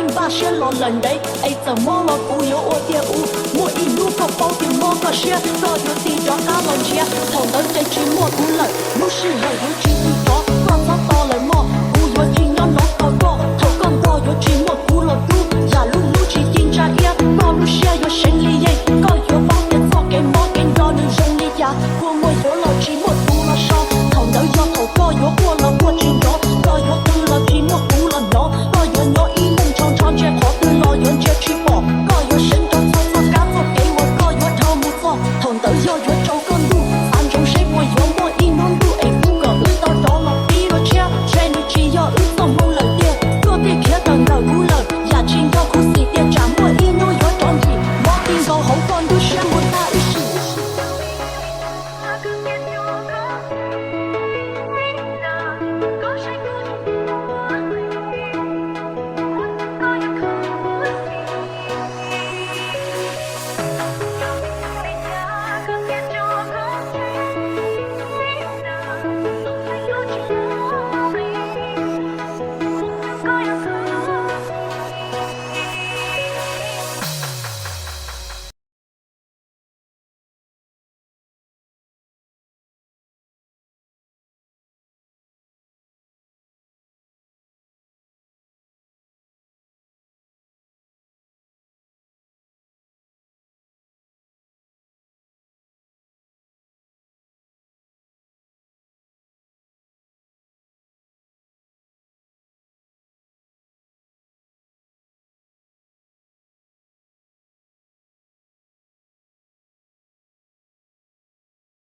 Npaj siab los lawm ntev es txawm mob los kuv yuav ua tiag ub. Muaj ib hnub koj paub tias mob koj siab, koj yuav tig rov qab los nrhiav. Thaum ntawd ces tsis muaj kuv lawm, lub